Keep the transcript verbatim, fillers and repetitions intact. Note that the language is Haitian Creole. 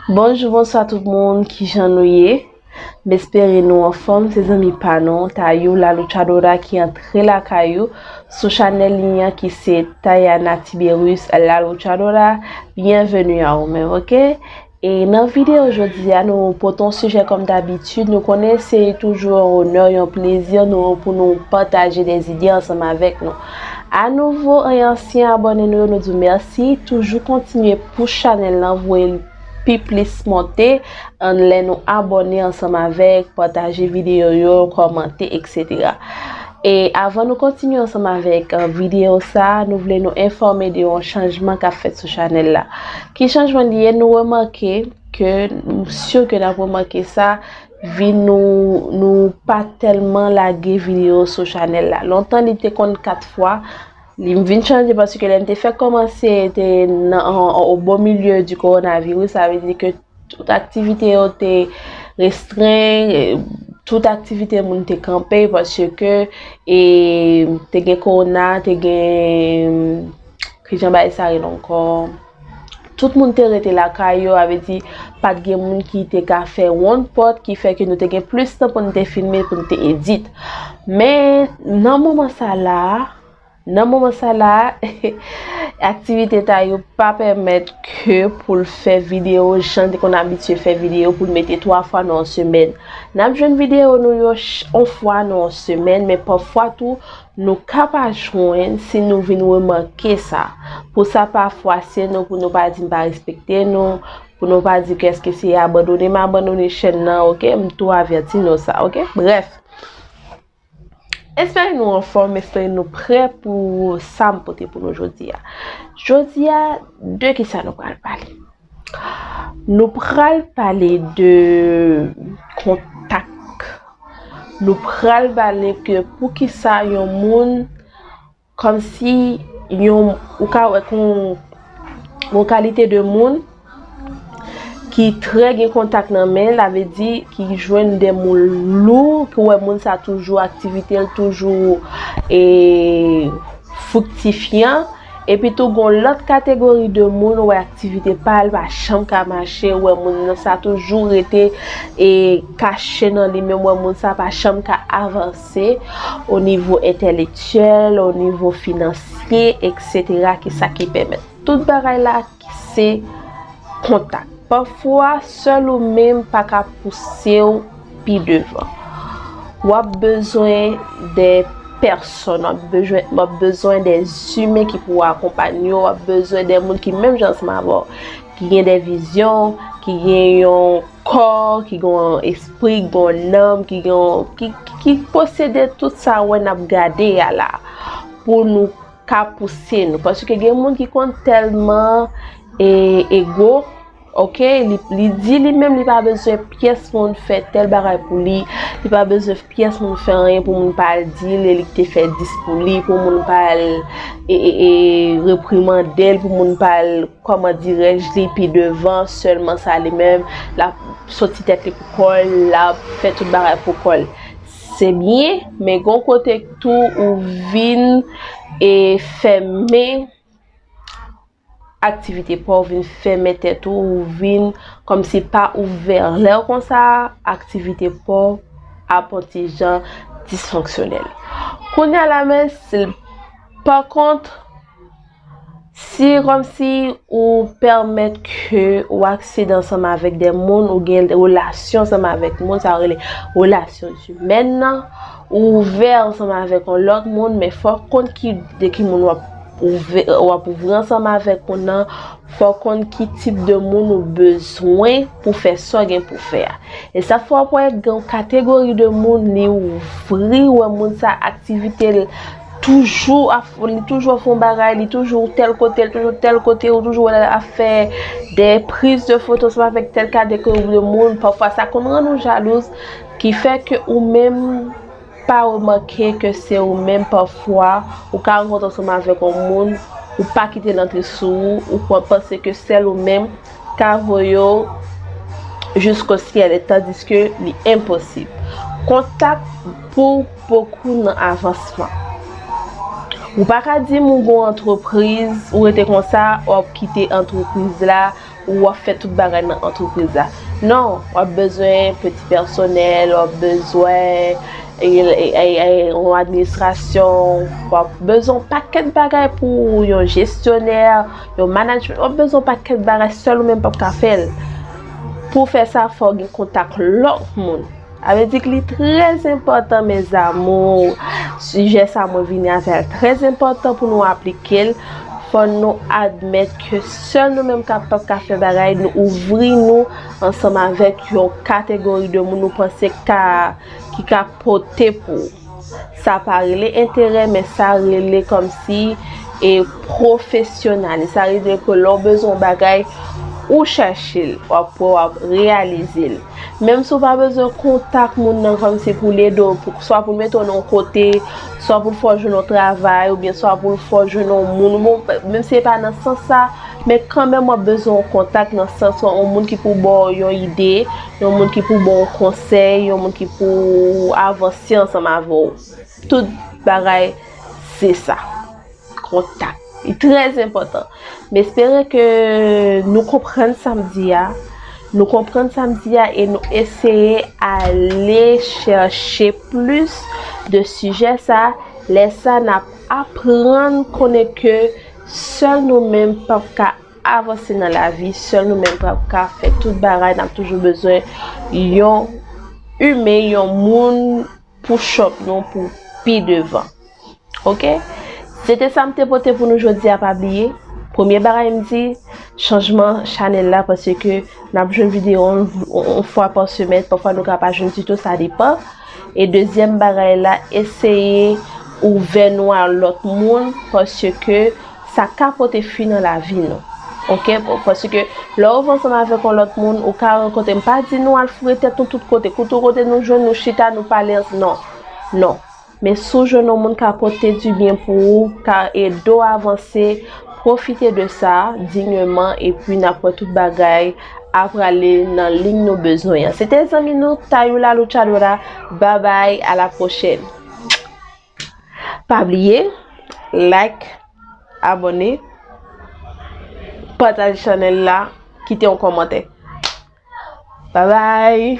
Bonjou, bonswa tout moun, kijan nou ye? M espere nou anfòm, se zanmi pa nou, Tayou La Luchadora ki antre lakay ou sou chanèl li an ki se Tayana Tiberius La Luchadora. Byenveni a ou menm, oke? E nan videyo jodi a, nou pote yon sijè kòm dabitid. Nou konnen se toujou yon onè, yon plezi nou pou nou pataje de zide ansanm avèk nou. Anouvo, e ansyen abòne nou yo, nou di w mèsi. Toujou kontinye pou chanèl lan, voye l pi plis monte, ann lè nou abòne ansanm avèk, pataje videyo yo, kòmante, etsetera. E avan nou kontinye ansanm avèk, eh, videyo sa, nou vle nou enfòme de yon chanjman k ap fèt sou chanèl la. Ki chanjman li ye? Nou remake ke, m si ke n ap remake sa, vi nou, nou pa tèlman lage videyo sou chanèl la. Lontan, li te konn kat fwa. Li vin chanje paske lè m te fèk kòmanse, te nan, an, an, au beau milieu du coronavirus, sa vle di ke tout aktivite yo te restren, e, tout aktivite moun te kanpe paske, e, te gen kowona, te gen, kijan bagay sa rele ankò? Tout moun te rete lakay yo, sa vle di, pa t gen moun ki te ka fè wonn pòt, ki fè ke nou te gen plis tan pou nou te filme, pou nou te edit. Men, nan moman sa la, nan moman sa la, aktivite Tayou pa pèmèt ke pou l fè videyo jan l te konn abitye fè videyo, pou l mete twa fwa nan yon semèn. N ap jwenn videyo nou yo ch-, yon fwa nan yon semèn, men pafwa tou, nou ka pa jwenn si nou vin remake sa. Pou sa, pafwa, se nou, pou nou pa di m pa respekte nou, pou nou pa di ke èske se abandone m abandone chèn nan, oke? M tou avèti nou sa, oke? Brèf, espere nou anfòm, espere nou prè pou sa m pote pou nou jodi a. Jodi a, de ki sa nou pral pale? Nou pral pale de kontak. Nou pral pale ke poukisa yon moun, kòmsi yon, ou ka wè kon yon kalite de moun ki trè gen kontak nan men l, sa vle di ki jwenn de moun lou, ki wè moun sa toujou aktivite l toujou, e, friktifyan. Epi tou, gon lòt kategori de moun, ou wè aktivite pa l pa janm ka mache, ou wè moun nan sa toujou rete, e, kache nan li menm, ou wè moun sa pa janm ka avanse o nivo entèlektyèl, o nivo finansye, etsetera. Ki sa ki pèmèt? Tout bagay la se kontak. Pafwa, sèl ou menm pa ka pouse w pi devan. W ap bezwen de pèsòn, w ap bezwen, w ap bezwen de imen ki pou akonpanye w, w ap bezwen de moun ki menm jan ansanm avè w, ki gen de vizyon, ki gen yon kò, ki gen yon espri, ki gen yon nanm, ki gen yon, ki, ki, ki posede tout sa w wè n ap gade a la, pou nou ka pouse nou. Paske gen moun ki konn tèlman, e, ego, oke? Li, li di li menm li pa bezwen pyès moun fè tèl bagay pou li, li pa bezwen pyès moun fè anyen pou moun pa al di l, e li te fè dis pou li, pou moun pa al, e, e, e, reprimande l, pou moun pa al, kòman dirèj li pi devan, sèlman sa li menm, l ap soti tèt li pou kò l, l ap fè tout bagay pou kò l. Se byen, men gon kote tou ou vin, e, fèmen aktivite pa w, ou vin fèmen tèt ou, ou vin kòmsi pa ouvè. Lè w konsa, aktivite pa w ap on ti jan disfonksyonèl. Kounye a la, men, si, pa kont, si kòmsi ou pèmèt ke ou aksede ansanm avèk de moun, ou gen relasyon ansanm avèk moun, sa yo rele relasyon imèn nan, ou ouvè ansanm avèk yon lòt moun, men fò w konn ki, de ki moun w ap ouvè, w ap ouvri ansanm avèk moun nan, fò w konn ki tip de moun ou bezwen pou fè sa w gen pou fè a. E sa fè w ap wè gen yon kategori de moun, li ouvri, ou wè moun sa aktivite l toujou ap, li toujou ap fè yon bagay, li toujou tèl kote, li toujou tèl kote, ou toujou wè l ap fè de priz de foto ansanm avèk tèl kategori de moun. Pafwa, sa konn rann ou jalouz, ki fè ke ou menm pa remake ke se ou menm. Pafwa, ou ka rankontre ansanm avèk yon moun, ou pa kite l antre sou ou, ou pa panse ke sèl ou menm ka voye w jiskosyèl, tandiske li enposib. Kontak pou bokou nan avansman. Ou pa ka di m ou gon antrepriz, ou rete konsa, w ap kite antrepriz la, ou w ap fè tout bagay nan antrepriz la. Non, w ap bezwen peti pèsonèl, w ap bezwen e, e, e, e, yon administrasyon, w ap bezwen yon pakèt bagay pou yon jesyonè, yon management, w ap bezwen yon pakèt bagay sèl ou menm p ap ka fè l. Pou fè sa, fò w gen kontak lòt moun. Sa vle di ke li trè enpòtan, mes amours. Sijè sa mwen vini avè l trè enpòtan pou nou aplike l. Fò nou admèt ke sèl nou menm k ap, p ap ka fè bagay, nou ouvri nou ansanm avèk yon kategori de moun nou panse ka, ki ka pote pou ou. Sa pa rele enterè, men sa rele kòmsi e pwofesyonalis. Sa rele ke lè w bezwen yon bagay, ou chèche l, w ap wè w ap reyalize l. Menm si w pa bezwen kontak moun nan kòmsi pou l ede w, pou, swa pou l mete w nan yon kote, swa pou l fè w jwenn yon travay, oubyen swa pou l fè w jwenn yon moun, bon, menm si se pa nan sans sa, men kanmenm w ap bezwen yon kontak nan sans yon moun ki pou ba w yon ide, yon moun ki pou ba w yon konsèy, yon moun ki pou avanse ansanm avè w. Tout bagay se sa. Kontak. Li trè enpòtan. M espere ke nou konprann sa m di a. Nou konprann sa m di a e nou eseye ale chèche plis de sijè sa. Lè sa n ap aprann konnen ke sèl nou menm p ap ka avanse nan lavi, sèl nou menm p ap ka fè tout bagay, n ap toujou bezwen yon imen, yon moun pou chòp nou pou pi devan. Oke? Se te sa m te pote pou nou jodi a, pa bliye. Premye bagay m di, chanjman chanèl la, paske n ap jwenn videyo yon, yon fwa pa semèn, pafwa nou ka pa jwenn ditou, sa depann. E dezyèm bagay la, eseye ouvè nou a lòt moun, paske sa ka pote fwi nan lavi nou. Oke? Paske lè w viv ansanm avèk yon lòt moun, ou ka rankontre, m pa di nou al foure tèt nou tout kote, tout kote nou jwenn, nou chita, nou pale, non. Non. Men si w jwenn yon moun k ap pote dibyen pou ou, k ap ede w avanse, pwofite de sa dinyman, epi n ap wè tout bagay ap prale nan liy nou bezwen an. Se te zanmi nou, Tayou la Luchadora. Babay, a la pwochèn. Pa bliye, like, abòne, pataje chanèl la, kite yon kòmantè. Babay!